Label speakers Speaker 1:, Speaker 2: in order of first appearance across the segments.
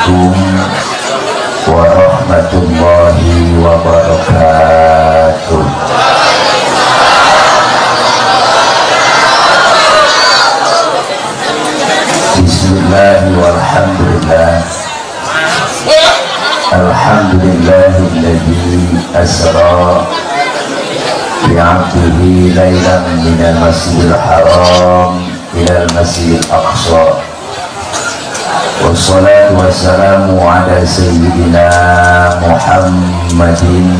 Speaker 1: Assalamualaikum warahmatullahi wabarakatuh. Bismillah walhamdulillah. Alhamdulillahilladzi asra bi'abdihi laylan minal masjidil haram ilal masjidil aqsa. Wassalatu wassalamu ala sayyidina Muhammadin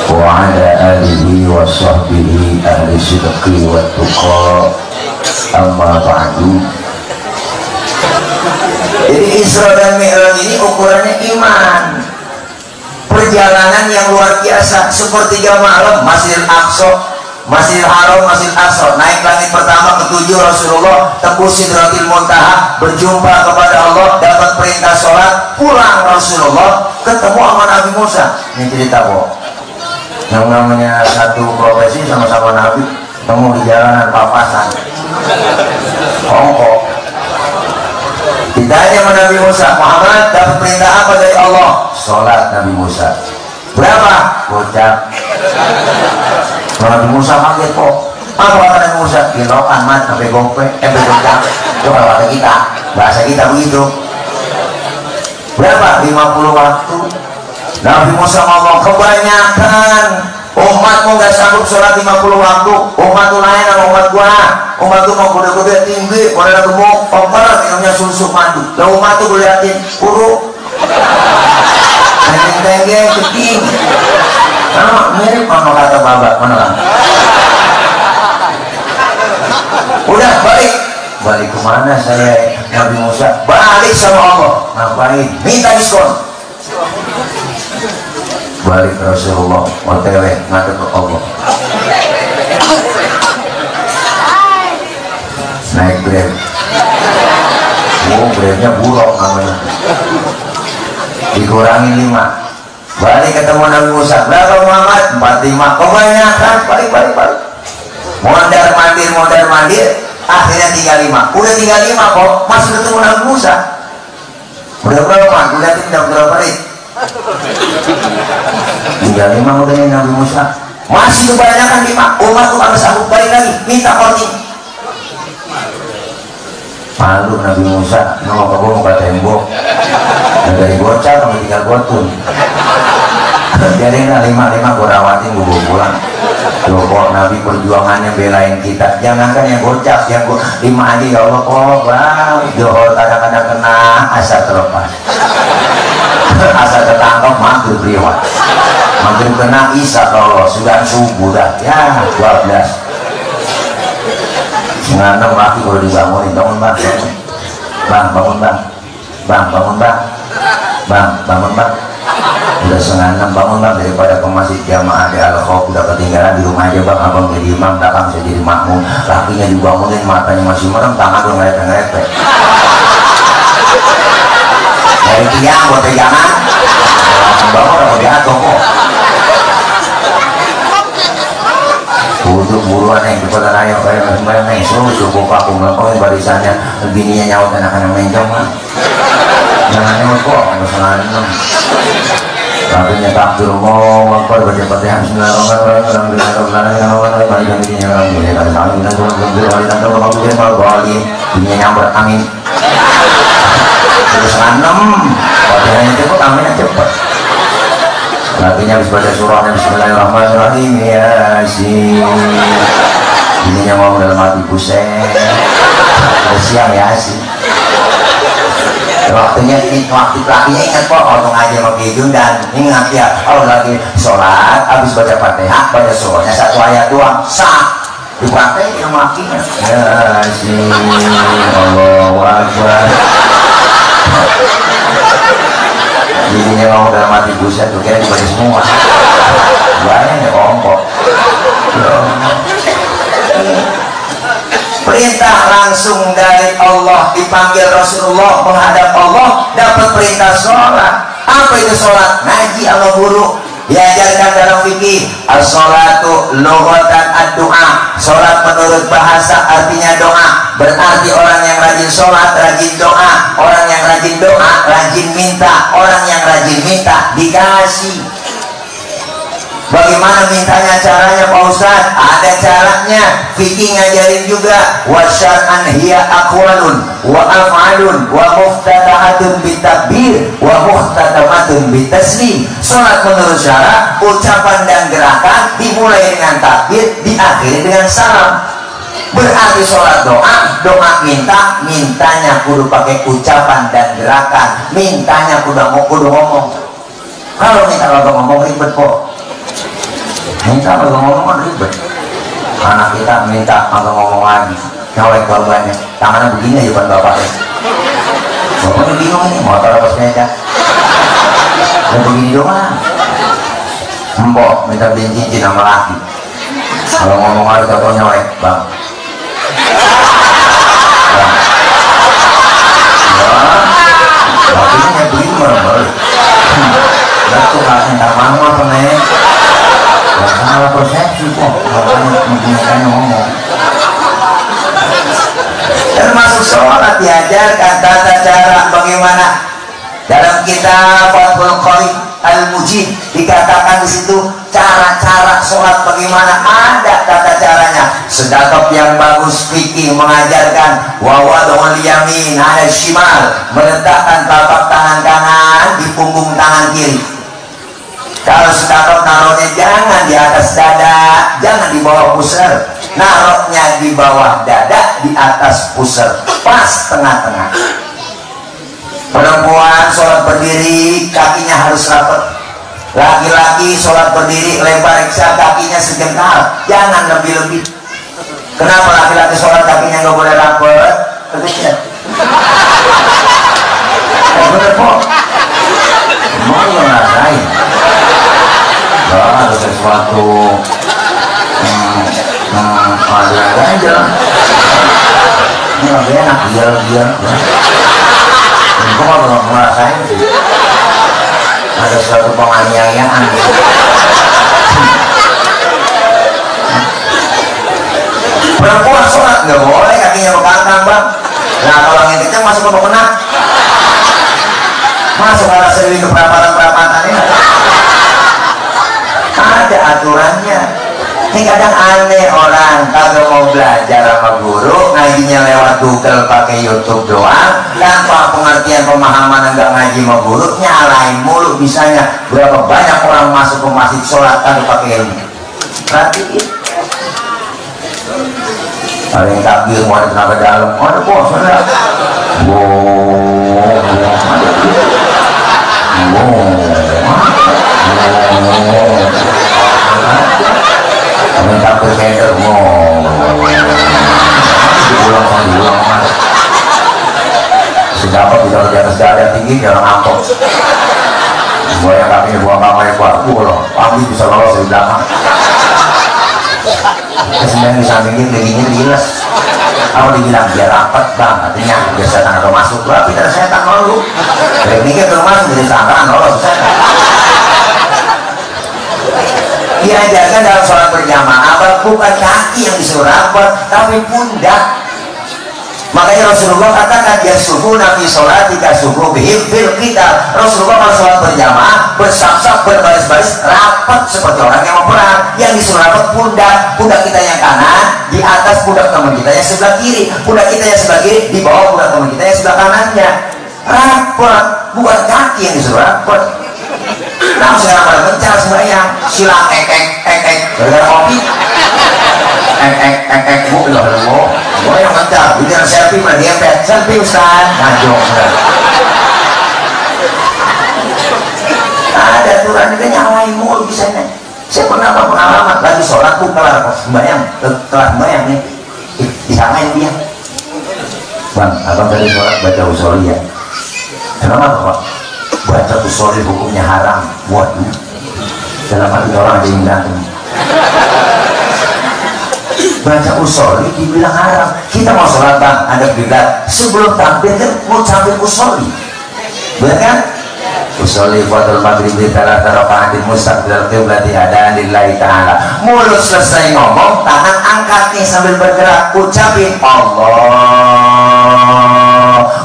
Speaker 1: wa ala alihi wa sahbihi ahli sidqi wa tuqa. Amma ba'du. Jadi Isra dan Mi'raj ini ukurannya iman. Perjalanan yang luar biasa, sepertiga malam Masjidil Aqsa, Masjidil Haram, Masjidil Aqsa, naik langit pertama ketujuh Rasulullah, tembus Sidratil Muntaha, berjumpa kepada Allah, dapat perintah sholat, pulang Rasulullah, ketemu sama Nabi Musa. Ini cerita kok. Yang namanya satu profesi sama-sama Nabi, ketemu di jalanan papasan. Kongkok. Ditanya sama Nabi Musa, Muhammad dapat perintah apa dari Allah? Sholat. Nabi Musa. Berapa? Gocap. Nabi Musa kaget kok. Apa kata Nabi Musa? Kiloan mat sampai gope, gocap. Itu kalau kata kita, bahasa kita begitu. Berapa? 50 waktu. Nabi Musa ngomong, kebanyakan umatmu gak sanggup sholat 50 waktu. Umat tuh lain sama umat gua. Umat tuh mau kuda-kuda tinggi, kuda gemuk, kompor, minumnya susu madu. Lah umat tuh liatin buruk, tengeng-tengeng, keting. Nah, mirip mana kata babak, mana kan? Udah balik. Balik kemana saya Nabi Musa? Balik sama Allah. Ngapain? Minta diskon. Balik Rasulullah, OTW ngadep ke Allah. Naik Grab. Oh, Grabnya buruk namanya. Dikurangi 5. Balik ketemu Nabi Musa. Berapa Muhammad? 45. Kebanyakan. Balik. Mondar mandir. Akhirnya 35. Udah 35 kok. Masih ketemu Nabi Musa. Udah berapa? Udah berapa menit? 35 udah Nabi Musa. Masih kebanyakan 5. Umat tuh harus sanggup balik lagi. Minta korting. Malu Nabi Musa, mau ke tembok, dari bocah sampai 3 gotun. Jadi 5 gue rawatin, gue pulang. Loh, Nabi perjuangannya belain kita. Jangankan yang bocah, yang 5 aja ya Allah. Oh bang, johor kadang-kadang kena asal terlepas. Asal tertangkap maghrib riwat. Maghrib kena isya Allah, sudah subuh dah. Ya 12. Setengah 6 lagi kalau dibangunin, bangun bang, bangun bang, bangun bang. Udah setengah 6 bangun bang, daripada ke masjid jamaah di Al-Khawf udah ketinggalan di rumah aja bang, abang jadi imam, belakang saya jadi makmum. Lakinya dibangunin, matanya masih merem, tangan udah ngelepek-ngelepek. Dari tiang buat pegangan, bangun udah jatuh kok. Buruan yang kepada ayo kayak main susu buka aku melakukan barisannya bininya nyaut anak-anak mencong mah jangan nyaut kok masalah 6 tapi takbir mau apa baca Fatihah bismillahirrahmanirrahim bininya nyamber angin terus 6 Fatihahnya cepet aminnya cepet. Lakinya habis baca surahnya bismillahirrahmanirrahim Yasin. Ininya mau dalam hati buset. Udah siang Yasin. Waktunya ini waktu lakinya ingat kok orang aja mau gitu dan ingat ya kalau lagi sholat habis baca Fatihah baca surahnya 1 ayat doang sah dipakai sama lakinya Yasin Allahu Akbar. Jadinya mau dalam hati buset tuh kira dibaca semua. Banyak ya kongkok. Perintah langsung dari Allah, dipanggil Rasulullah menghadap Allah, dapat perintah sholat. Apa itu sholat? Ngaji sama guru. Diajarkan dalam fikih, as-sholatu lughatan ad-du'a. Sholat menurut bahasa artinya doa. Berarti orang yang rajin sholat rajin doa, orang yang rajin rajin doa, rajin minta. Orang yang rajin minta dikasih. Bagaimana mintanya, caranya Pak Ustaz? Ada caranya, fikih ngajarin juga. Wa syar'an hiya aqwalun wa af'alun wa muftatahatun bitakbir wa muhtatamatun bitaslim. Salat menurut syara, ucapan dan gerakan dimulai dengan takbir, diakhiri dengan salam. Berarti sholat doa, doa minta, mintanya kudu pakai ucapan dan gerakan, mintanya kudu ngomong. Kalau minta kalau ngomong ribet kok. Minta kalau ngomong ribet. Anak kita minta kalau ngomong lagi, nyolek bapaknya, tangannya begini aja bukan bapaknya. Bapaknya bingung ini, motor apa sepeda? Dan begini doang. Mbok minta beli cincin sama laki. Kalau ngomong lagi kalau nyolek, bang. Bapinya begini meremel. Betul lah, minta mama apa nih? Gak salah persepsi kok, makanya menggunakan ngomong. Termasuk sholat diajarkan tata cara bagaimana. Dalam kitab Fathul Qorib Al-Mujib dikatakan di situ cara-cara sholat bagaimana, ada tata caranya. Sedekah yang bagus fikih mengajarkan wawadul yamin ala shimal, meletakkan telapak tangan kanan di punggung tangan kiri. Kalau sedekah naruhnya jangan di atas dada, jangan di bawah pusar. Naruhnya di bawah dada, di atas pusar, pas tengah-tengah. Perempuan sholat berdiri kakinya harus rapat. Laki-laki sholat berdiri lebar reksa, kakinya sejengkal, jangan lebih-lebih. Kenapa laki-laki sholat kakinya nggak boleh rapat? Begitu. Bener kok. Mau lo ngerasain? Ada sesuatu ada aja. Ini lebih enak dia. Kok kalau ngerasain sih? Ada suatu penganiayaan gitu. Perempuan sholat nggak boleh kakinya bekangkang bang. Nah kalau yang kencang masuk ke benak, masuk arah seri ke perapatan ini. Ada aturannya. Ini kadang aneh orang kagak mau belajar sama guru, ngajinya lewat Google pakai YouTube doang, tanpa pengertian pemahaman, enggak ngaji sama guru, nyalain mulu. Misalnya berapa banyak orang masuk ke masjid sholat kagak pakai ilmu. Perhatiin. Ada yang takbir mau ada tenaga dalam, ada bos, ada. Minta berkeder diulang siapa bisa di atas dada tinggi jangan angkot buaya kakinya buang kamar loh, pagi bisa lolos di belakang. Kemudian di sampingnya giginya diiles. Kalau dibilang biar rapat bang, artinya biar setan atau masuk, tapi tidak setan lalu tekniknya termasuk jadi sangkaan lolos setan. Diajarkan dalam sholat berjamaah bukan kaki yang disuruh rapat, tapi pundak. Makanya Rasulullah katakan ya subuh nabi sholat jika subuh bihim fil kita. Rasulullah kalau sholat berjamaah bersaf-saf berbaris-baris rapat seperti orang yang mau perang. Yang disuruh rapat pundak kita yang kanan di atas pundak teman kita yang sebelah kiri, pundak kita yang sebelah kiri di bawah pundak teman kita yang sebelah kanannya. Rapat, bukan kaki yang disuruh rapat. Nah sekarang pada mencar sembahyang silang gara-gara kopi bu gue yang mencar bikin selfie pada dia selfie ustaz ngajok ada aturan itu nyalain mulu bisanya. Saya pernah pengalaman lagi sholat tuh kelar sembahyang nih disamain dia bang abang tadi sholat baca usoli ya kenapa pak? Baca usoli hukumnya haram buat dalam hati orang ada yang berantem. Baca usoli dibilang haram. Kita mau sholat bang, ada bidat sebelum tampil kan mau sambil usoli, benar kan? Usoli fadl maghrib di salat rakaatin mustaqbil qiblati hadaan lillahi ta'ala. Mulut selesai ngomong, tangan angkat nih sambil bergerak, ucapin Allah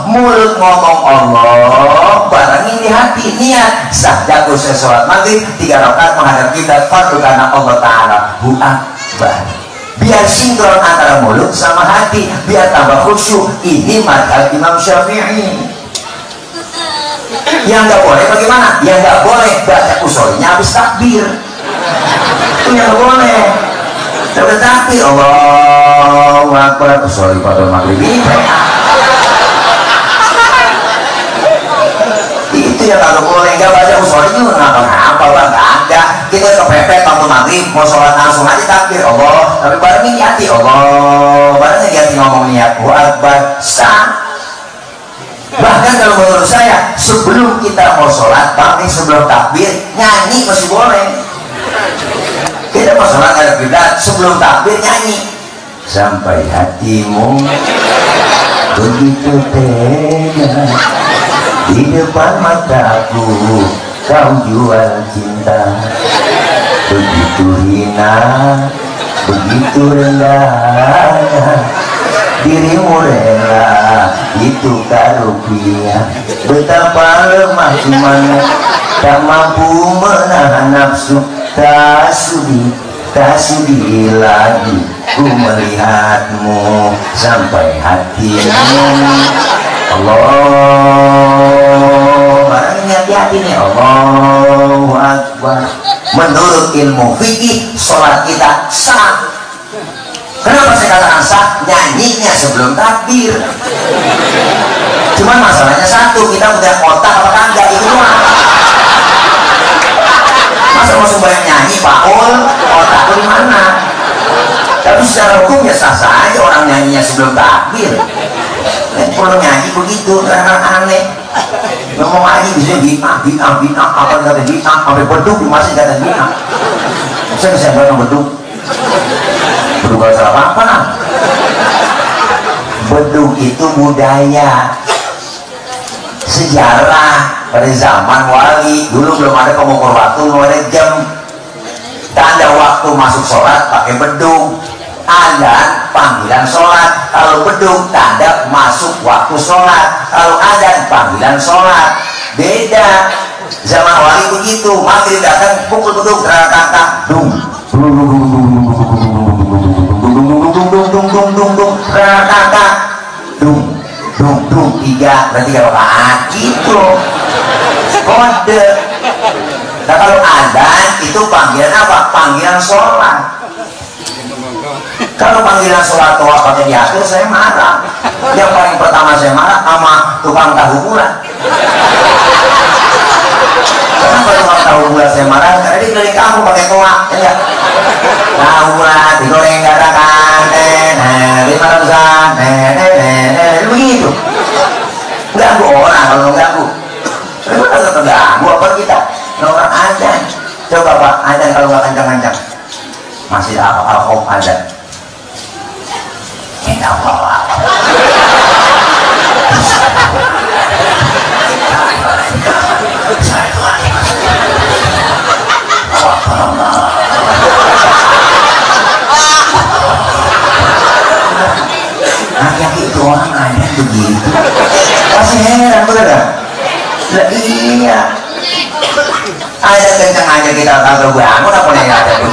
Speaker 1: mulut ngomong Allah, barangin di hati niat. Sah jago saya sholat maghrib 3 rakaat menghadap kiblat fardu karena Allah Ta'ala Hu Akbar. Biar sinkron antara mulut sama hati, biar tambah khusyuk. Ini madhab Imam Syafi'i. Yang nggak boleh bagaimana? Yang nggak boleh baca usolnya habis takbir. Itu yang nggak boleh. Udah takbir Allahu Akbar usolnya pada maghrib itu yang nggak boleh. Nggak baca usolnya juga ngapa-ngapa lah, nggak ada. Kita kepepet waktu maghrib mau sholat langsung aja takbir Allah, tapi barengnya di hati Allah, barengnya di hati ngomong niat Allahu Akbar sah. Bahkan kalau menurut saya sebelum kita mau sholat, paling sebelum takbir nyanyi masih boleh. Kita mau sholat ada kiblat, sebelum takbir nyanyi sampai hatimu begitu tega di depan mataku kau jual cinta, begitu hina, begitu rendahnya dirimu rela itu karunia, betapa lemah imanmu tak mampu menahan nafsu. Tak sudi lagi ku melihatmu sampai hatimu Allah. Barangnya hati-hati nih Allahu Akbar. Menurut ilmu fikih sholat kita sah. Kenapa saya katakan sah? Nyanyinya sebelum takbir. Cuman masalahnya satu, kita punya otak apa kagak, itu doang. Masa mau sembahyang nyanyi Paul, otak di mana? Tapi secara hukum ya sah-sah aja orang nyanyinya sebelum takbir. Kalau nyanyi begitu, aneh. Ngomong aja bisa bintang, apa kata bintang, sampai beduk di masjid kata bintang. Saya bisa bilang beduk. Beduk gak salah apa-apa nah. Beduk itu budaya, sejarah. Pada zaman wali dulu belum ada pengukur waktu, belum ada jam, tanda waktu masuk sholat pakai bedung, adzan panggilan sholat. Kalau bedung tanda masuk waktu sholat, kalau adzan panggilan sholat. Beda zaman wali begitu, maghrib datang pukul bedung rakaat dung rakaat dung 3 berarti 3 rakaat gitu kode. Nah kalau adzan itu panggilan apa? Panggilan sholat. Kalau panggilan sholat toa pakai diatur saya marah. Yang paling pertama saya marah sama tukang tahu bulat. Kenapa tukang tahu bulat saya marah? Karena dia keliling kamu pakai toa, ya. Tahu bulat digoreng dadakan, 500-an, begitu. Ganggu orang kalau ganggu. Itu agak terganggu apa kita? Orang adzan. Coba Pak, adzan kalau nggak kencang-kencang. Masih al-khawf adzan. Inna Allah. Akhirnya itu orang adzan begitu. Masih heran bener gak? Lah iya. Ada kenceng aja kita kagak bangun apa yang ada itu.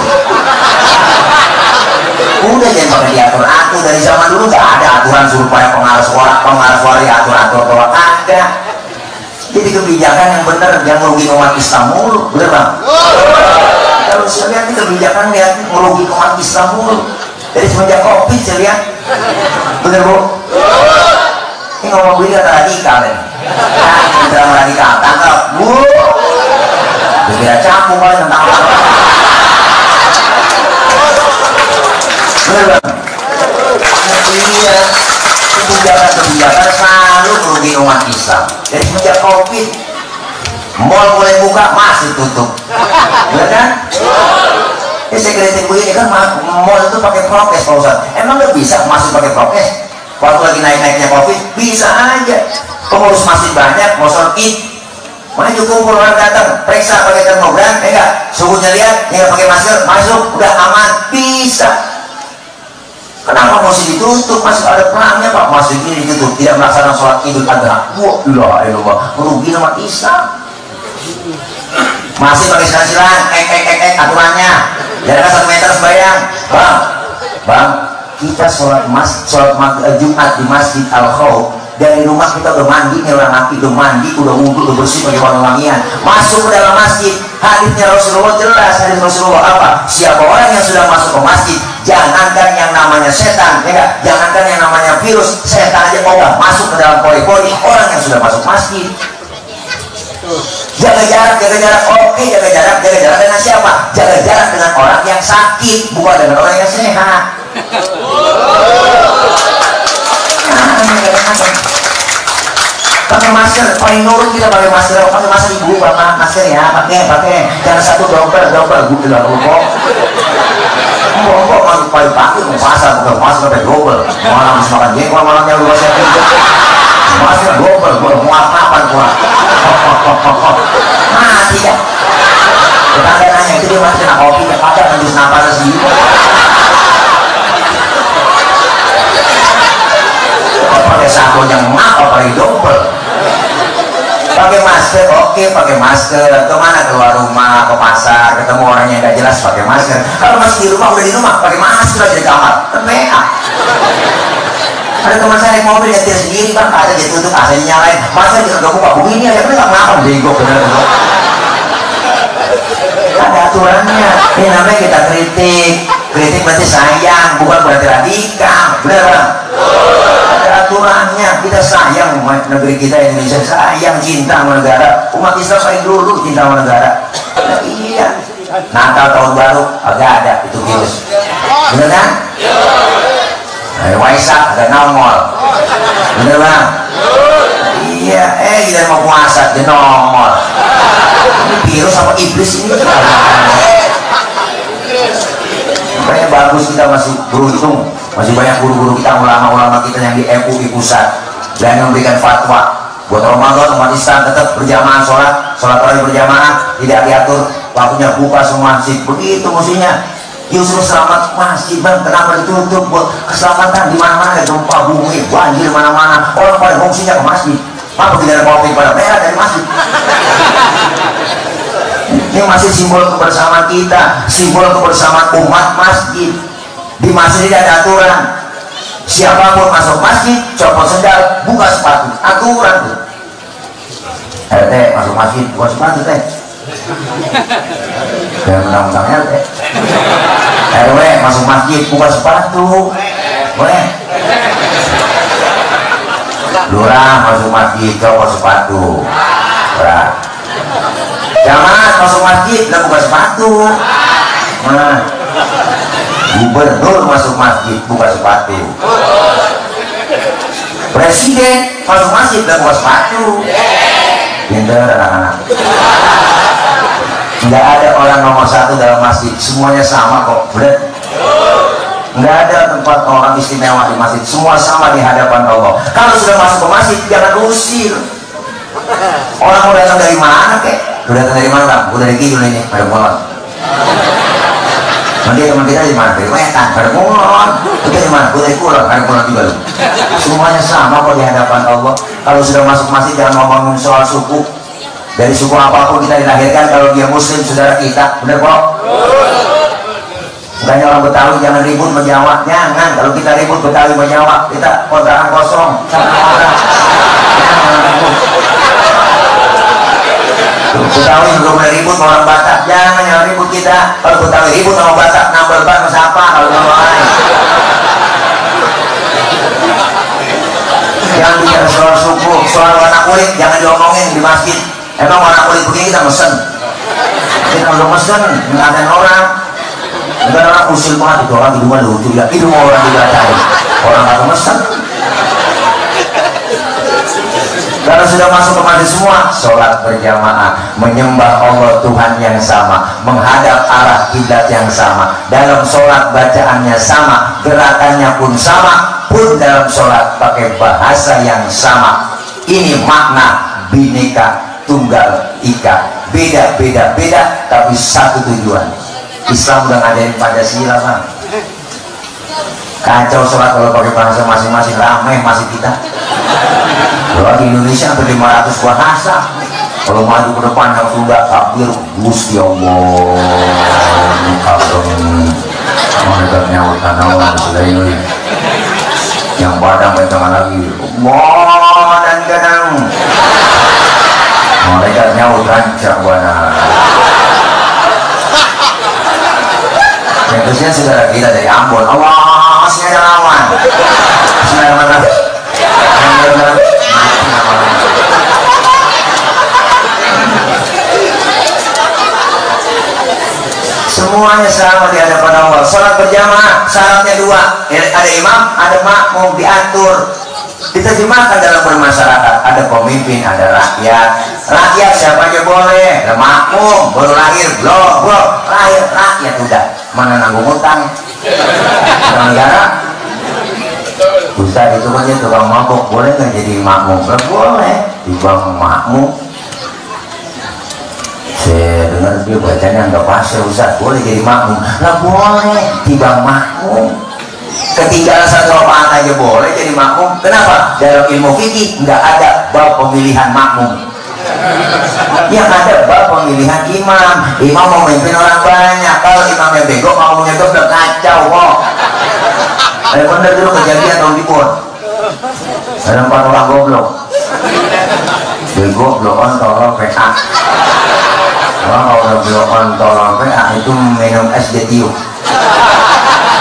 Speaker 1: Udah jangan pakai diatur-atur. Dari zaman dulu gak ada aturan supaya pengarah suara diatur-atur bahwa ada. Jadi kebijakan yang benar, yang merugi umat Islam mulu, bener bang? Kalau saya lihat ini kebijakan yang merugi umat Islam mulu. Dari semenjak Covid saya lihat, bener bu? Ini ngomong begini kata radikal ya. Nah, radikal, tangkap, bu. Kira capung kali tentang apa? Bener bang? Iya, kebijakan selalu merugi umat Islam. Dari semenjak Covid, mall boleh buka masih tutup, bener kan? Ini saya kritik begini kan, mall itu pakai prokes Pak Ustaz. Emang nggak bisa masih pakai prokes? Waktu lagi naik-naiknya Covid, bisa aja. Pengurus masih banyak, mau sholat id, mana cukup orang datang, periksa pakai termogram, enggak, suhunya lihat, nggak pakai masker, masuk, udah aman, bisa. Kenapa masih ditutup? Masih ada perangnya Pak, masih ini ditutup, tidak melaksanakan sholat Idul Adha. Wah, merugi umat Islam. Masih pakai silang-silang, aturannya. Jangan 1 meter sembahyang. Bang, kita sholat Jumat di Masjid Al-Khawf. Dari rumah kita udah mandi nih, orang laki udah mandi, udah wudhu, udah bersih pakai wangi-wangian, masuk ke dalam masjid. Hadisnya Rasulullah jelas, hadis Rasulullah apa? Siapa orang yang sudah masuk ke masjid, jangankan yang namanya setan, ya, jangankan yang namanya virus, setan aja ogah masuk ke dalam pori-pori orang yang sudah masuk masjid. Jaga jarak, oke, jaga jarak dengan siapa? Jaga jarak dengan orang yang sakit, bukan dengan orang yang sehat. Pakai masker, paling nurut kita pakai masker ibu, bapak masker ya, pakai, jangan satu double, gue bilang kok masuk pakai mau pasar, bukan masker pakai double, malam habis makan jengkol, malamnya lu masih masker double, gue mau apa-apaan gua, mati dah. Tetangga nanya itu dia masih kena kopi, ya pada habis napas sendiri. Pakai satu yang apa pakai double, pakai masker, oke, pakai masker. Kemana, keluar rumah, ke pasar, ketemu orang yang gak jelas pakai masker. Kalau masih di rumah, udah di rumah pakai masker aja di kamar, PA. Ada teman saya naik mobil nyetir sendiri, kan ada dia tutup AC-nya nyalain, masker juga gak buka begini aja, kan gak ngapa bego bener. Ada aturannya. Ini namanya kita kritik berarti sayang, bukan berarti radikal, bener Bang? Ada aturannya. Kita sayang negeri kita Indonesia, sayang, cinta sama negara. Umat Islam paling dulu cinta sama negara. Nah, iya. Natal tahun baru agak ada itu virus, bener kan? Waisak agak nongol, bener Bang? Iya. Kita mau puasa dia nongol. Virus sama iblis ini. Makanya bagus, kita masih beruntung, masih banyak guru-guru kita, ulama-ulama kita yang di MUI pusat dan memberikan fatwa buat Ramadan umat Islam tetap berjamaah sholat tarawih berjamaah, tidak diatur waktunya, buka semua masjid. Begitu mestinya. Justru selamat masjid Bang, kenapa ditutup? Buat keselamatan di mana-mana, gempa bumi, banjir mana-mana, orang pada fungsinya ke masjid. Apa tidak ada kopi pada merah dari masjid? Ini masih simbol kebersamaan kita, simbol kebersamaan umat masjid. Di masjid ada aturan, siapapun masuk masjid copot sendal, buka sepatu, aturan tuh. RT masuk masjid buka sepatu teh, dan undang-undangnya teh. RW masuk masjid buka sepatu, boleh. Lurah masuk masjid copot sepatu, berat. Jamaah masuk masjid lah buka sepatu. Nah, gubernur masuk masjid buka sepatu. Presiden masuk masjid lah buka sepatu. Pinter anak-anak. Nggak ada orang nomor 1 dalam masjid, semuanya sama kok, bener? Nggak ada tempat orang istimewa di masjid, semua sama di hadapan Allah. Kalau sudah masuk ke masjid jangan usir. Orang mau datang dari mana kek? Udah datang dari mana Bang? Udah dari Kidul ini, pada Mulon. Nanti teman kita di mana? Dari Wetan, pada Mulon. Kita di mana? Udah dari Kulon, pada Mulon juga loh. Semuanya sama kok di hadapan Allah. Kalau sudah masuk masjid jangan ngomongin soal suku. Dari suku apapun kita dilahirkan, kalau dia Muslim saudara kita, bener kok? Bukannya orang Betawi jangan ribut menjawab, jangan. Kalau kita ribut Betawi menjawab, kita kontrakan kosong. Betawi juga boleh ribut sama orang Batak, jangan ribut kita. Kalau Betawi ribut sama Batak, nambal ban siapa kalau nama lain. Jangan bicara soal suku, soal warna kulit jangan diomongin di masjid. Emang warna kulit begini kita mesen? Kita udah mesen, ngadain orang. Enggak orang usil banget itu orang hidungnya lucu ya, hidung orang digatai, orang nggak mesen. Kalau sudah masuk ke masjid semua, sholat berjamaah, menyembah Allah Tuhan yang sama, menghadap arah kiblat yang sama, dalam sholat bacaannya sama, gerakannya pun sama, pun dalam sholat pakai bahasa yang sama. Ini makna Bhinneka Tunggal Ika, beda, tapi satu tujuan. Islam udah ngadain Pancasila Bang. kacau sholat kalau pakai bahasa masing-masing, ramai masih kita. Kalau di Indonesia hampir 500 bahasa, kalau maju ke depan yang sudah takbir Gusti Allah mendekat nyawa tanaman selain yang badang bentangan lagi dan kadang mereka nyawa rancak wana. Yang khususnya saudara kita dari Ambon, Allah masih ada lawan. Bismillahirrahmanirrahim. Semuanya sama di hadapan Allah. Salat berjamaah syaratnya 2, ada imam, ada makmum, diatur, diterjemahkan dalam bermasyarakat. Ada pemimpin, ada rakyat. Rakyat siapa aja boleh, ada makmum baru lahir, belum lahir rakyat udah mana nanggung utang. Negara Ustaz itu kan dia tukang mabuk, boleh nggak jadi makmum? Nggak boleh, dibang makmum. Saya dengar dia bacanya nggak pas ya Ustaz, boleh jadi makmum? Nggak boleh, dibang makmum. Ketinggalan 1 rakaat aja boleh jadi makmum. Kenapa? Dalam ilmu fikih nggak ada bab pemilihan makmum. Yang ada bab pemilihan imam. Imam mau memimpin orang banyak. Kalau imamnya bego, makmumnya udah kacau kok. Ada bener dulu kejadian tahun Dipun. Ada 4 orang goblok. Bego, blokon, tolong, PA. Orang kalau blokon, tolong, PA itu minum es ditiup.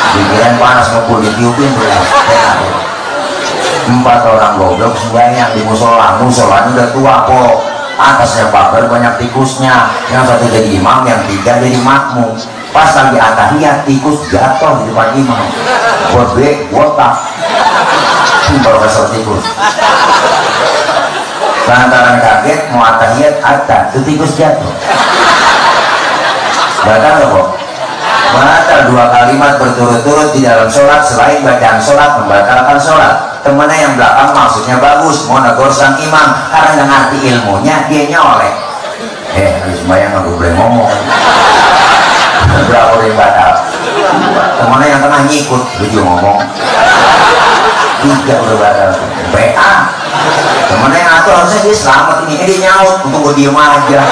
Speaker 1: Pikiran panas ngepul ditiupin tuh ya. 4 orang goblok sembahyang di musola. Musolanya udah tua kok. Atasnya pagar banyak tikusnya. Yang 1 jadi imam, yang 3 jadi makmum. Pas lagi atahiyat tikus jatuh di depan imam. Bobek, botak. Profesor tikus. Lantaran kaget mau atahiyat itu tikus jatuh. Batal nggak kok? Batal 2 kalimat berturut-turut di dalam sholat. Selain bacaan sholat membatalkan sholat. Temennya yang belakang maksudnya bagus, mau negor sang imam karena nggak ngerti ilmunya, dia nyolek. Habis sembahyang aku boleh ngomong. Berapa yang batal? Temennya yang tengah ngikut, dia juga ngomong. 3 udah batal. PA. Temennya yang atur harusnya dia selamat ini, dia nyaut untuk gue diem aja.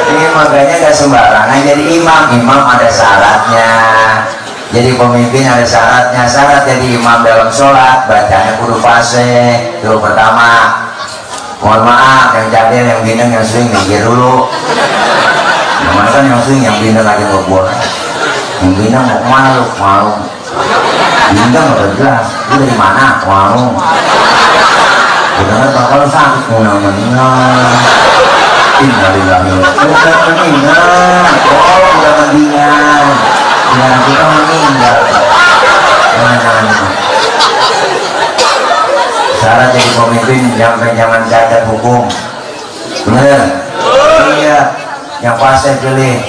Speaker 1: Ini makanya gak sembarangan jadi imam. Imam ada syaratnya, jadi pemimpin ada syaratnya. Syarat jadi imam dalam sholat bacanya kudu fase. Itu pertama. Mohon maaf yang cadel, yang bintang, yang swing minggir dulu. Yang kan yang swing, yang bintang aja nggak boleh. Yang bintang mau kemana lu? Mau bintang udah jelas, lu dari mana? Mau udah kan bakal sakit menang-menang. Innalillahi wa inna ilaihi raji'un. Oh, udah mendingan. Ya, kita meninggal. Syarat jadi pemimpin jangan cacat hukum. Bener? Iya. Yang fase pilih.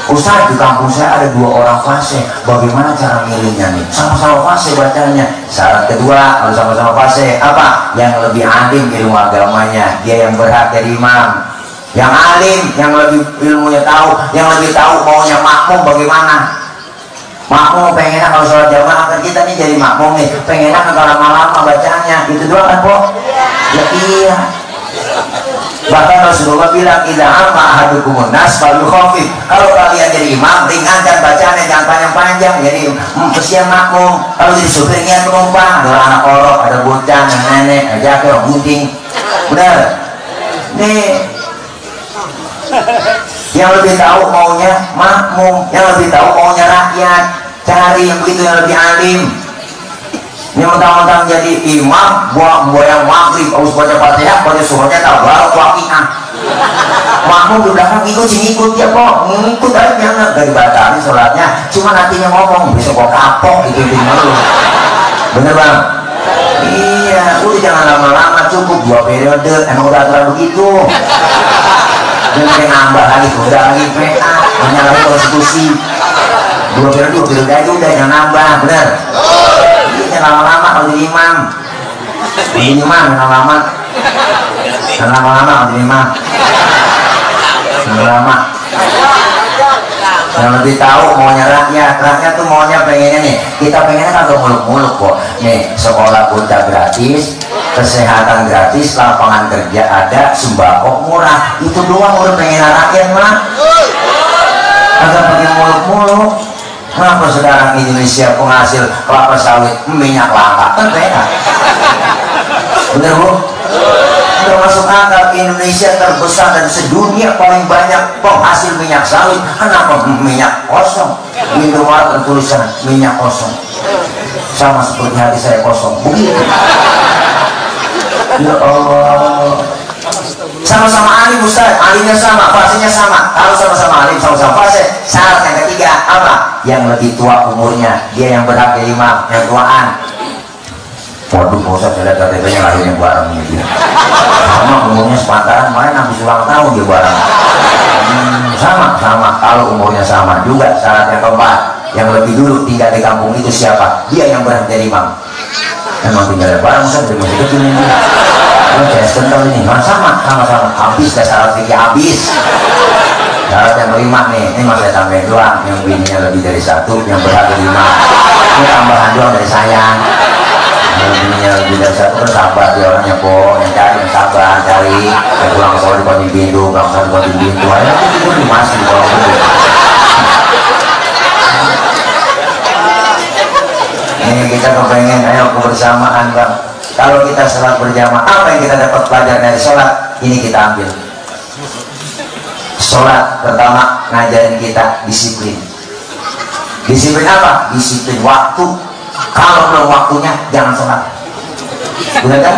Speaker 1: Ustaz, di kampung saya ada 2 orang fase. Bagaimana cara milihnya nih? Sama-sama fase bacanya. Syarat kedua harus sama-sama fase. Apa? Yang lebih alim ilmu agamanya, dia yang berhak jadi imam. Yang alim, yang lebih ilmunya tahu, yang lebih tahu maunya makmum bagaimana. Makmum pengennya kalau sholat jamaah, kan kita nih jadi makmum nih, pengennya kalau lama-lama bacanya itu doang kan kok? Ya iya. Bahkan Rasulullah bilang, idza amma ahadukumun nas falyukhafif. Kalau kalian jadi imam, ringankan bacaannya, jangan panjang-panjang. Jadi kesian makmum. Kalau jadi supir ingat penumpang, ada anak orok, ada bocah, nenek, aja orang gunting. Benar? Nih, yang lebih tahu maunya makmum, yang lebih tahu maunya rakyat. Cari yang begitu, yang lebih alim. Ini mentang-mentang jadi imam, buang yang maghrib, harus baca Fatihah, baca surahnya tabarak waqi'ah. Makmum di belakang ikut ya kok, ngikut aja nggak dibatalin sholatnya, cuma nantinya ngomong besok kok kapok gitu dulu. Bener bang? Iya, udah jangan lama-lama, cukup 2 periode, emang udah aturan begitu. Jangan nambah lagi, udah lagi PA, banyak lagi konstitusi. 2 periode aja udah, jangan nambah, bener? Jangan lama-lama kalau jadi imam. Jadi imam, jangan lama. Jangan lama-lama kalau jadi imam. Jangan lama. Yang lebih tahu maunya rakyat tuh maunya pengennya nih, kita pengennya kagak muluk-muluk kok. Nih sekolah bocah gratis, kesehatan gratis, lapangan kerja ada, sembako murah, itu doang udah pengen rakyat mah. Kagak pakai muluk-muluk. Kenapa sekarang Indonesia penghasil kelapa sawit, minyak langka kan beda? Bener bu? Termasuk akal, Indonesia terbesar dan sedunia paling banyak penghasil minyak sawit. Kenapa minyak kosong? Di luar tertulisan minyak kosong, sama seperti hati saya kosong begitu. Ya Allah, sama-sama alim Ustaz, alimnya sama, fasenya sama. Kalau sama-sama alim, sama-sama fase, syarat yang ketiga apa? Yang lebih tua umurnya, dia yang berhak jadi imam, yang tuaan. Waduh, Ustaz, saya lihat KTP-nya lahirnya bareng dia. Sama umurnya sepantaran, main habis ulang tahun dia bareng. Sama. Kalau umurnya sama juga, syarat yang keempat, yang lebih dulu tinggal di kampung itu siapa? Dia yang berhak jadi imam. Memang tinggal bareng, Ustaz, dari masih kecil ini. Saya kental ini, sama. Habis dah syarat fikih habis. Syarat yang kelima nih, ini masih tambahin doang. Yang bininya lebih dari satu, yang berhak jadi imam. Ini tambahan doang dari saya. Bininya lebih dari satu, bersabar dia orangnya kok. Yang cari, yang sabar, cari. Yang pulang sekolah di kunci pintu, pulang sekolah di kunci pintu. Ayo itu dimasuk di bawah pintu. Ini kita kepengen, ayo kebersamaan bang. Kalau kita sholat berjamaah, apa yang kita dapat pelajaran dari sholat? Ini kita ambil. Sholat pertama ngajarin kita disiplin. Disiplin apa? Disiplin waktu. Kalau belum waktunya jangan sholat. Benar kan?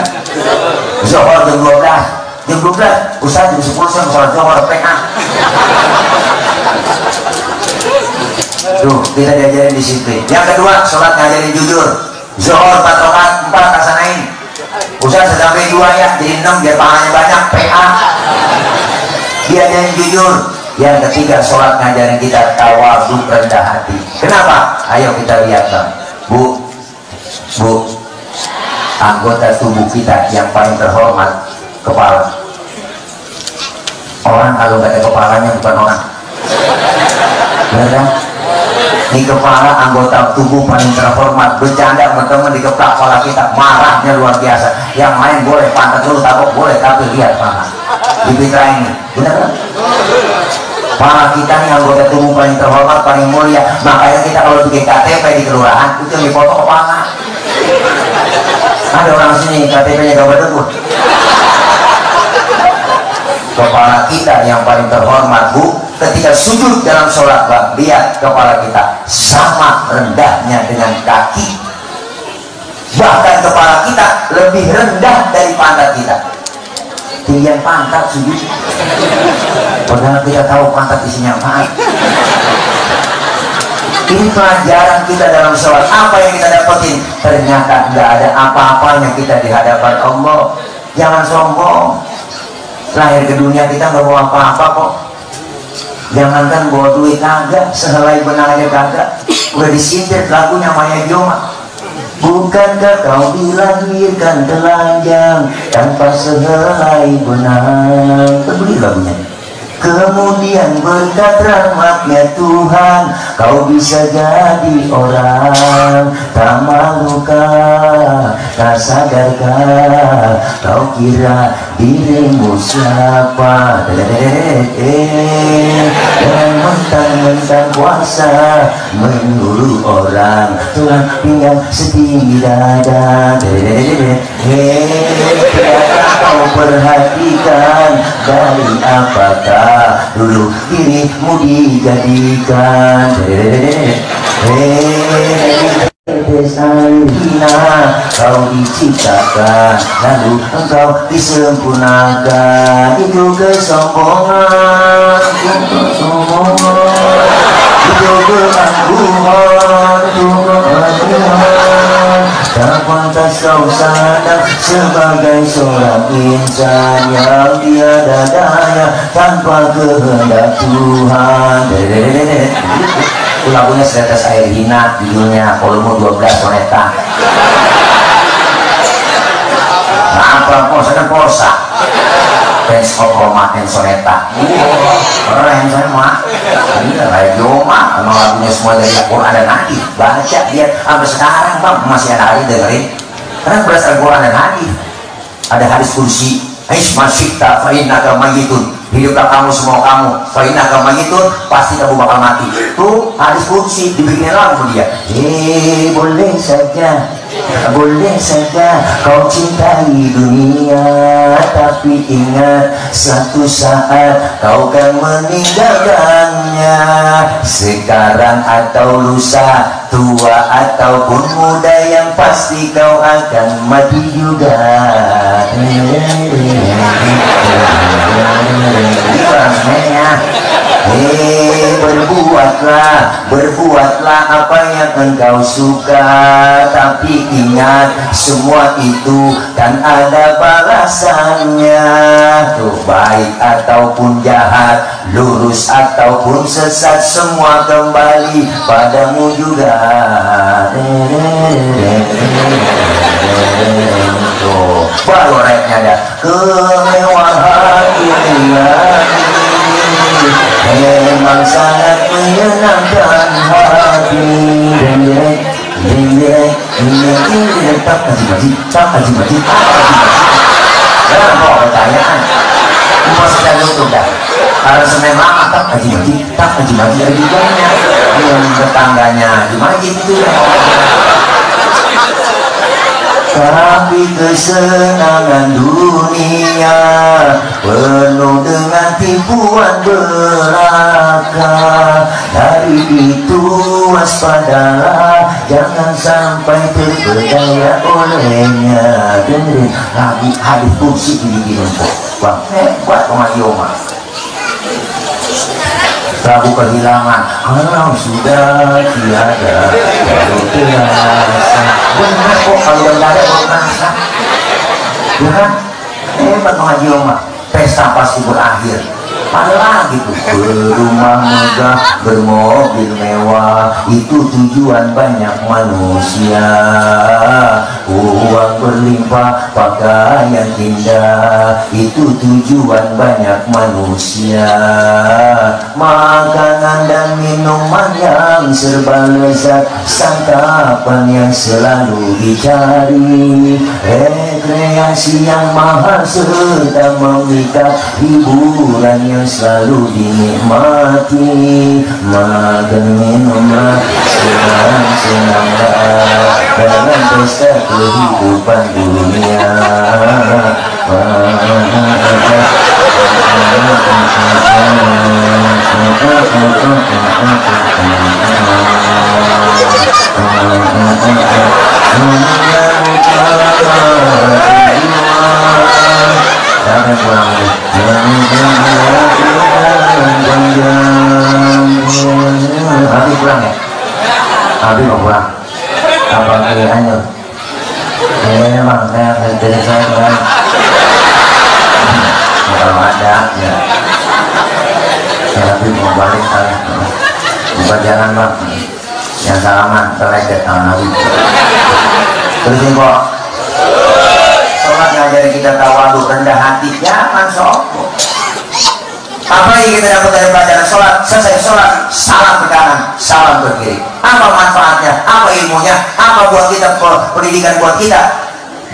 Speaker 1: Zuhur jam 12. Ustaz jam 10 saya sholat zuhur PA. Tuh, kita diajarin disiplin. Yang kedua, sholat ngajarin jujur. Zuhur 4 rakaat 4 kasanain. Ustaz sampai 2 ya, jadi 6 biar pahalanya banyak. PA. Diajarin jujur. Yang ketiga, sholat ngajarin kita tawadhu, rendah hati. Kenapa? Ayo kita lihat bang. Bu, anggota tubuh kita yang paling terhormat kepala. Orang kalau nggak ada kepalanya bukan orang. Benar kan? Ini kepala anggota tubuh paling terhormat. Bercanda teman-teman dikeplak kepala kita, marahnya luar biasa. Yang lain boleh pantat dulu tabok boleh, tapi lihat paha di fitra ini, benar kan? Paha kita nih anggota tubuh paling terhormat, paling mulia. Makanya kita kalau bikin KTP di kelurahan itu yang dipoto kepala. Ada orang sini KTP-nya gambar debut. Kepala kita yang paling terhormat bu, ketika sujud dalam sholat bang, lihat kepala kita sama rendahnya dengan kaki. Bahkan kepala kita lebih rendah dari pantat kita. Tinggian pantat sujud. Padahal kita tahu pantat isinya apaan. Ini pelajaran kita dalam sholat. Apa yang kita dapetin? Ternyata nggak ada apa-apanya kita di hadapan Allah. Jangan sombong. Lahir ke dunia kita nggak bawa apa-apa kok. Jangankan bawa duit kagak, sehelai benang aja kagak. Udah disindir lagunya Maya Joma. Bukankah kau dilahirkan telanjang tanpa sehelai benang? Terbeli lagunya. Kemudian berkat rahmatnya Tuhan kau bisa jadi orang. Tak malukah, tak sadarkah kau kira dirimu siapa? Dan mentang-mentang kuasa menyuruh orang Tuhan tinggal setinggi dada. Kau perhatikan dari apakah dulu dirimu dijadikan. Hina kau diciptakan lalu engkau disempurnakan. Itu kesombongan, itu keangkuhan, itu keangkuhan. Tak pantas kau sadar sebagai seorang insan yang tiada daya tanpa kehendak Tuhan. Itu lagunya Setetes Air Hina, judulnya volume 12 soneta. Nah apa posa kan posa. Friends of Roma and Soneta. Keren sama. Ini radio mah, emang lagunya semua dari Al-Quran dan Hadis. Baca dia sampai sekarang bang masih ada hari dengerin. Karena berdasarkan Al-Quran dan Hadis. Ada hadis kursi. Isma syikta fa innaka mayyitun. Hiduplah kamu semua kamu. Fa innaka mayyitun, pasti kamu bakal mati. Tuh hadis kursi dibikin lagu dia. Boleh saja kau cintai dunia, tapi ingat satu saat kau kan meninggalkannya. Sekarang atau lusa, tua ataupun muda, yang pasti kau akan mati juga. Berbuatlah apa yang engkau suka, tapi ingat semua itu kan ada balasannya. Tuh baik ataupun jahat, lurus ataupun sesat, semua kembali padamu juga. Tuh baru rapnya ada kemewahan dunia memang sangat menyenangkan hati. Tak haji. Jangan bawa pertanyaan. Cuma sedang nutup dah. Kalau Senin lama tak haji. Ada juganya. Yang tetangganya Haji Majid itu. Tapi kesenangan dunia penuh dengan tipuan belaka. Dari itu waspadalah, jangan sampai terpedaya olehnya. Dengerin lagu hadis kursi dibikin kok. Bang, hebat pengayoma. Lagu kehilangan, kalau sudah tiada baru terasa. Benar kok, kalau yang ada baru terasa. Ya kan? Hebat Haji Omar. Pesta pasti berakhir. Ada lagi tuh, berumah megah, bermobil mewah, itu tujuan banyak manusia. Uang berlimpah, pakaian indah, itu tujuan banyak manusia. Makanan dan minuman yang serba lezat, santapan yang selalu dicari, rekreasi yang mahal serta memikat, hiburan yang selalu dinikmati. Makan minumlah, senang-senanglah dalam pesta kehidupan dunia. Jangan pulang, Abi pulang ya? Abi mau pulang? Apa kayaknya? Memang saya dari saya kan. Kalau ada ya. Abi mau balik saya. Bukan jalan bang. Yang salaman terleket sama Abi. Terusin kok. Sholat ngajari kita tawadhu, rendah hati, jangan sombong. Apa yang kita dapat dari pelajaran sholat? Selesai sholat, salam ke kanan, salam ke kiri. Apa manfaatnya? Apa ilmunya? Apa buat kita, pendidikan buat kita?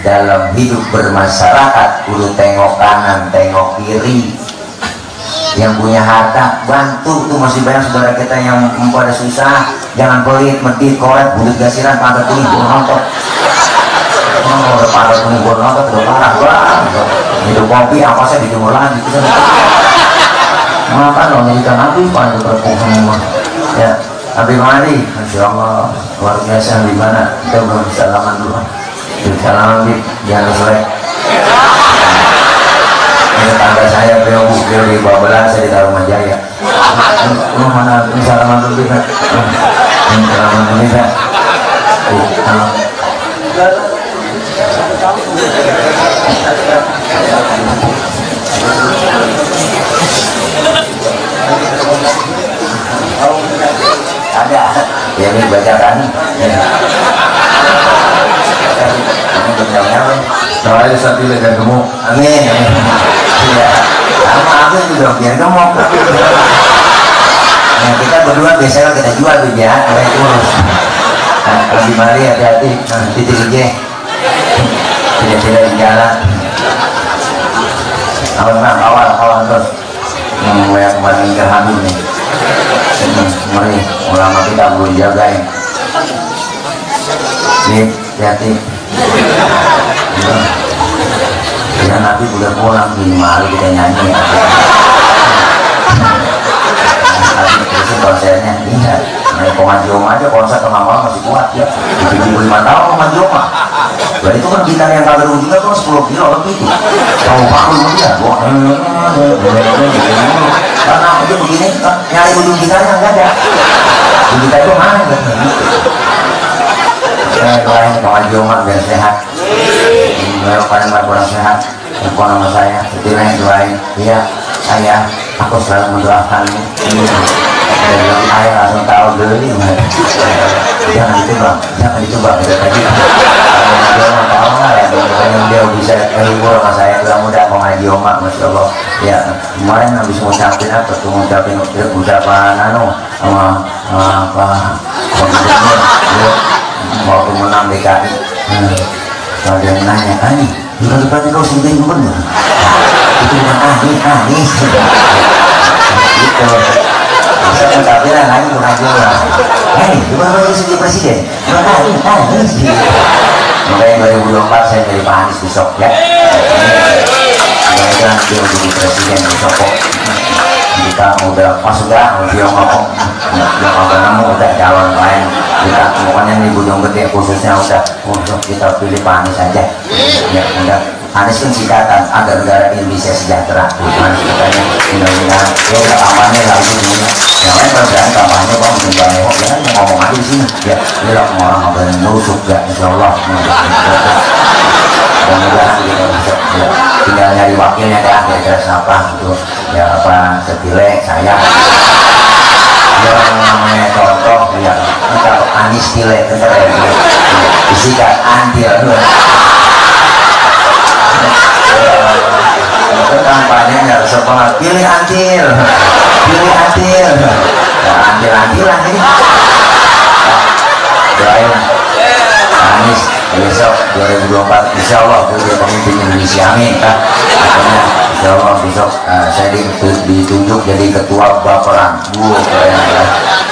Speaker 1: Dalam hidup bermasyarakat, kudu tengok kanan, tengok kiri. Yang punya harta, bantu. Tuh masih banyak saudara kita yang pada susah. Jangan pelit, medit, korek, bulut gasiran, pantat kuning, nonton. Oh, udah pantat kuning, nonton, udah parah banget. Hidup kopi, apa saya dijemur lagi. Makan loh, nyerikan Nabi pada berpung semua. Ya, Nabi mari, Masya Allah, luar biasa. Di mana kita belum bisa salaman dulu. Salaman di jangan selek. Ini tangga saya, beliau di Babelan, saya di Tarumajaya. Lu mana salaman dulu bisa? Salaman dulu bisa. Ada ya, ini bacakan ya. Ini benar-benar soalnya satu lagi kamu. Amin. Iya. sama aku juga biar gemuk. Nah, kita berdua biasanya kita jual tuh ya, kayak urus. Lebih mari hati-hati, titik aja. Tidak di jalan. Awal terus yang kemarin gerhana nih. Mari ulama kita belum jagain. Nih, hati-hati. Ya nanti udah pulang di mari kita nyanyi. Nanti konsernya iya. Nah, Komajiom aja konser tengah malam masih kuat ya. 75 tahun Komajiom mah. Nah, itu kan gitar yang kagak ujungnya tuh 10 kilo lebih tuh. Tahu pakul dia, karena itu begini nyari ujung gitarnya enggak ada. Ujung gitar itu mana gitu. Saya doain Komajiom mah biar sehat. Biar paling kurang sehat. Telepon nama saya, setilnya doain. Iya, aku selalu mendoakanmu. Saya langsung tahu beli. Jangan dicoba tadi. Dia mau tahu nggak ya? Dia bisa terhibur sama saya. Mudah-mudahan mengaji omak, masya Allah. Ya kemarin habis ngucapin apa tuh ngucapin ucapan apa waktu menang DKI. Kalau dia nanya, bukan depannya kau sendiri gubernur. Itu bukan Anies. Gitu. Saya mencapai lagi mengaji lah. Gimana kalau jadi presiden? Anies. Makanya 2024 saya jadi Pak Anies besok ya. Mudah-mudahan dia jadi presiden besok kok. Kita udah dia ngomong nemu udah calon lain. Kita pokoknya nih Gunung Gede khususnya udah untuk kita pilih Pak Anies aja. Ya udah. Anies kan singkatan agar negara Indonesia sejahtera. Anies katanya mudah-mudahan ya udah kampanye lagi semuanya. Yang lain kalau kampanye bang tinggal nengok ya kan ngomong aja di sini. Ya ini lah orang ngobrol nusuk ya Insya Allah. Mudah-mudahan kita bisa tinggal nyari wakilnya dah kira-kira siapa gitu. Ya apa sepilih saya. Yang namanya contoh ya kalau Anies pilih bentar ya disikat antil itu kampanye nggak sekolah pilih antil antil-antilan ini doain Anies besok 2024 Insya Allah jadi pemimpin Indonesia amin kan Insya Allah besok saya ditunjuk jadi ketua Baperan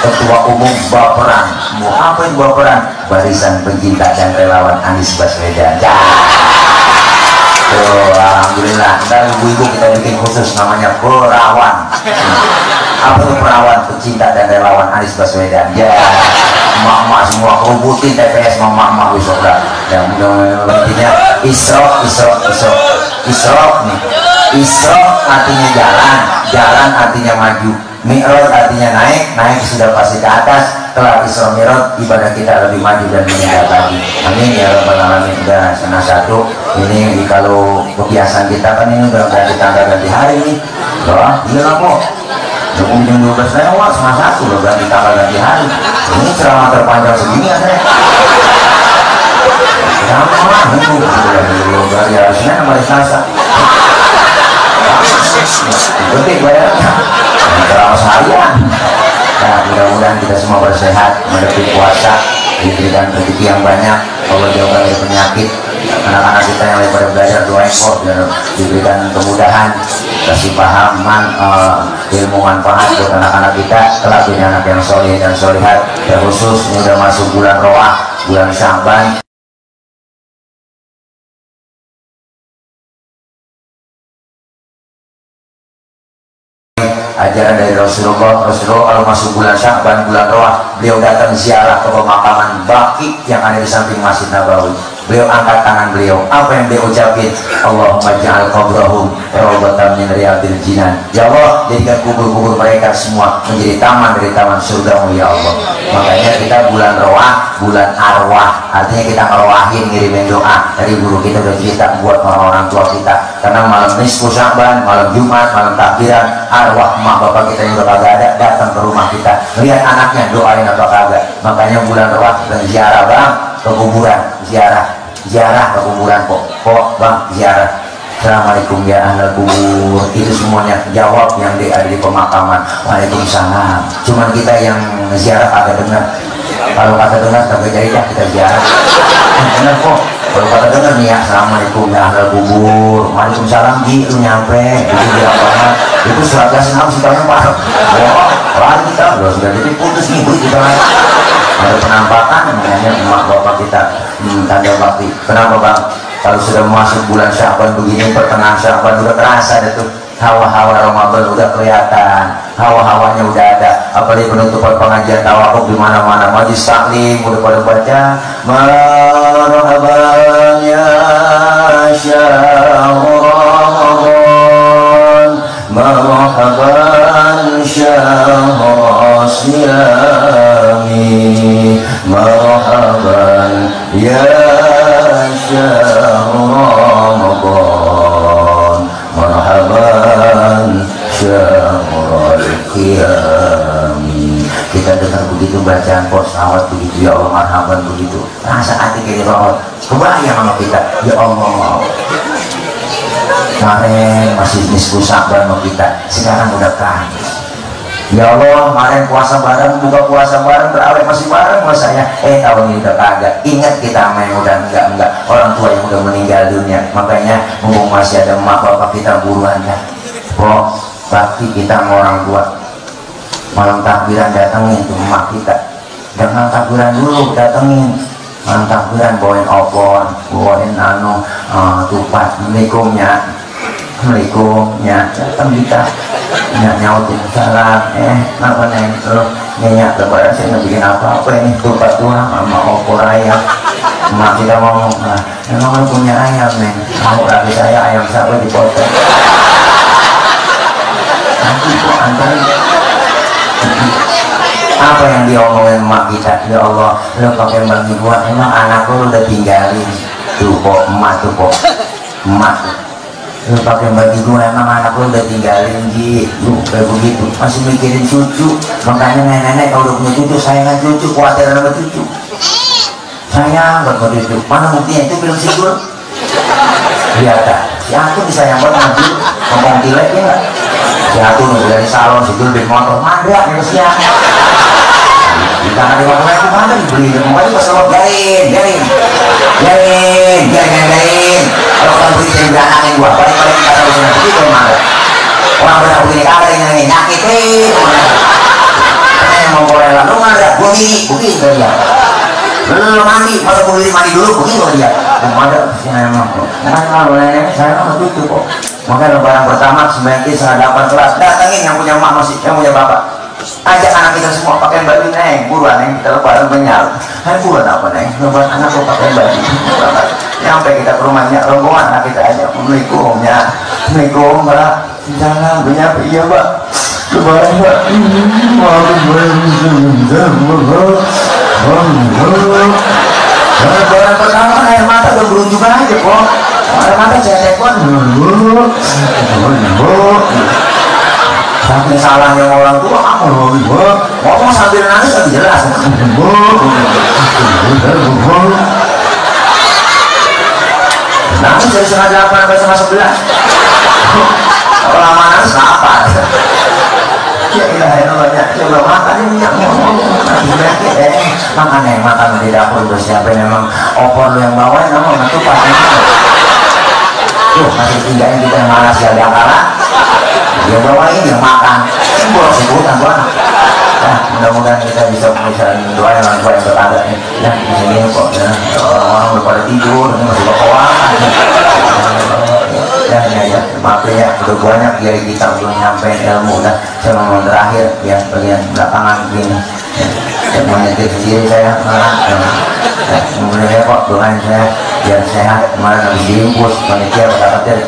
Speaker 1: ketua umum Baperan apa itu Baperan barisan pencinta dan relawan Anies Baswedan. Alhamdulillah, ntar ibu-ibu kita bikin khusus namanya perawan. Apa itu perawan? Pecinta dan relawan Anies Baswedan. Ya, emak-emak semua kerubutin TPS emak-emak besok dah. Ya, intinya Isra nih. Isra artinya jalan artinya maju. Mi'raj artinya naik sudah pasti ke atas. Setelah Isra Mi'raj ibadah kita lebih maju dan meningkat lagi. Amin ya rabbal alamin. Udah setengah satu. Ini kalau kebiasaan kita kan ini udah ganti tanggal ganti hari nih. Wah, iya kok. Jam 12 lewat setengah satu udah ganti tanggal ganti hari. Ini ceramah terpanjang segini ya saya. Ceramah ini dari hari Senin sampai Selasa. Gede bayarnya. Ceramah seharian. Nah, mudah-mudahan kita semua bersehat, menghadapi puasa, diberikan rezeki yang banyak, Allah jauhkan dari penyakit. Anak-anak kita yang lagi pada belajar doain kok biar diberikan kemudahan, kasih pahaman, ilmu manfaat buat anak-anak kita, kelak jadi anak yang soleh dan solehat. Terkhusus ini udah masuk bulan Roah, bulan Sya'ban. Ajaran dari Rasulullah kalau masuk bulan Sya'ban, bulan Roah, beliau datang ziarah ke pemakaman Baqi yang ada di samping Masjid Nabawi. Beliau angkat tangan beliau, apa yang dia ucapin? Allahumma ja'al qabrahum rawdatan min riyadil jinan. Ya Allah, jadikan kubur-kubur mereka semua menjadi taman dari taman surgamu ya Allah. Makanya kita bulan Roah, bulan arwah, artinya kita ngeroahin, ngirimin doa. Dari guru kita udah cerita buat orang-orang tua kita, karena malam nisfu Sya'ban, malam Jumat, malam takbiran, arwah emak bapak kita yang udah kagak ada datang ke rumah kita, lihat anaknya doain apa kagak. Makanya bulan Roah kita ziarah bang ke kuburan, ziarah ke kuburan kok bang ziarah. Assalamualaikum ya ahlal kubur, itu semuanya jawab yang ada di pemakaman. Waalaikumsalam. Cuman kita yang ziarah agak dengar. Kalau kata dengar kagak jadi ya kita ziarah. Benar kok. Kalau kata dengar nih ya, Assalamualaikum ya ahlal kubur, Waalaikumsalam ji, lu nyampe, itu bilang banget. Itu surat yasin harus kita lempar. Oh, lari kita, udah sudah jadi putus nih, kita lagi. Ada penampakan namanya emak bapak kita, tanda bakti. Kenapa bang? Kalau sudah masuk bulan Sya'ban begini, pertengahan Sya'ban udah terasa ada tuh hawa-hawa Ramadan udah kelihatan, hawa-hawanya udah ada. Apalagi penutupan pengajian tawakuf di mana-mana, majlis taklim udah pada baca marhaban ya syahr Ramadan, marhaban syahr siyami, marhaban ya syahr Ramadan, marhaban syahrul qiyami. Kita dengar begitu bacaan salawat begitu, ya Allah marhaban begitu, rasa hati kayak roh kebayang sama kita, ya Allah. Kemarin masih nisfu Sya'ban sama kita, sekarang udah kangen. Ya Allah, kemarin puasa bareng, buka puasa bareng, terawih masih bareng sama saya. Tahun ini udah kagak. Ingat kita sama yang udah enggak. Orang tua yang udah meninggal dunia. Makanya mumpung masih ada emak bapak kita buruan ya. Kok bakti kita sama orang tua. Malam takbiran datengin tuh emak kita. Jangan takbiran dulu, datengin. Malam takbiran bawain opor, bawain tupat, assalamualaikum ya, datang kita. Nyautin salam, apa neng, nyenyak lebaran saya nggak bikin apa-apa ini, tupat doang sama opor ayam. Emak kita ngomong, emang lu punya ayam neng, mau lagi saya ayam siapa dipotong. Nanti kok antarin. Apa yang diomongin emak kita, ya Allah, lu pakai bagi gua, emang anak lu udah tinggalin. Tuh kok emak tuh kok, emak lu pakai bagi gua, emang anak lu udah tinggalin ji, lu kayak begitu masih mikirin cucu. Makanya nenek-nenek kalau udah punya cucu sayangan cucu, khawatir sama cucu, sayang buat cucu. Mana buktinya? Itu film Sidul lihat dah, si aku disayang banget sama Sidul, ngomong tilek ya nggak? Si aku nih dari salon, Sidul beli motor mandrak nih siang di tangan lima puluh itu mana dibeli, makanya pas lo garin kalau kan beli jadi beranakin gua, paling kata usaha begitu mana orang benar begini kagak yang nyakitin yang mau kolela lu nggak begini dia lu mandi, masa gue mandi dulu begini dia ada emang kalau nenek saya mah begitu kok. Makanya lebaran pertama sebaiknya sehadapan kelas datengin yang punya emak masih, yang punya bapak, ajak anak kita semua pakai baju neng, buruan neng, kita lebaran menyal. Buruan apa neng, lebaran anak lo pakai baju. Sampai kita ke rumahnya, rombongan anak kita aja, assalamualaikum ya, assalamualaikum mbak, jangan bernyapa iya mbak, lebaran mbak, lebaran pertama air mata udah berunjuk aja kok, air mata cetek kan, saking salahnya orang tua kamu ngomong sambil nangis lagi jelas. Nangis dari setengah 8 sampai setengah 11. Kalau lama nangis apa? Ya ilah ya, coba makan ini ngomong makan di dapur udah siapin memang opor lu yang bawain namun itu pasti tuh masih tinggalin kita yang mana sih ada kalah dia bawain yang makan boleh sebutan tuh anak. Nah mudah-mudahan kita bisa doa yang orang tua yang berada ya ini kok ya orang-orang udah pada tidur ini masih bawa ya maaf ya udah banyak dari kita belum nyampein ilmu udah saya mau terakhir ya bagian belakangan begini saya mau nyetir sendiri saya kemudian ya kok doain saya biar sehat. Kemarin habis diimpus panitia kata-kata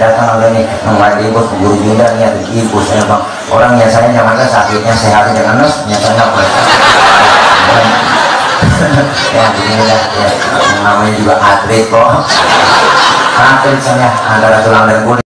Speaker 1: datang lagi nih mulai diimpus guru juga nih habis diimpus ya bang orang ya saya jangan sakitnya sehatnya jangan nes nyatanya apa ya beginilah ya namanya juga atlet kok atlet saya antara tulang dan kulit.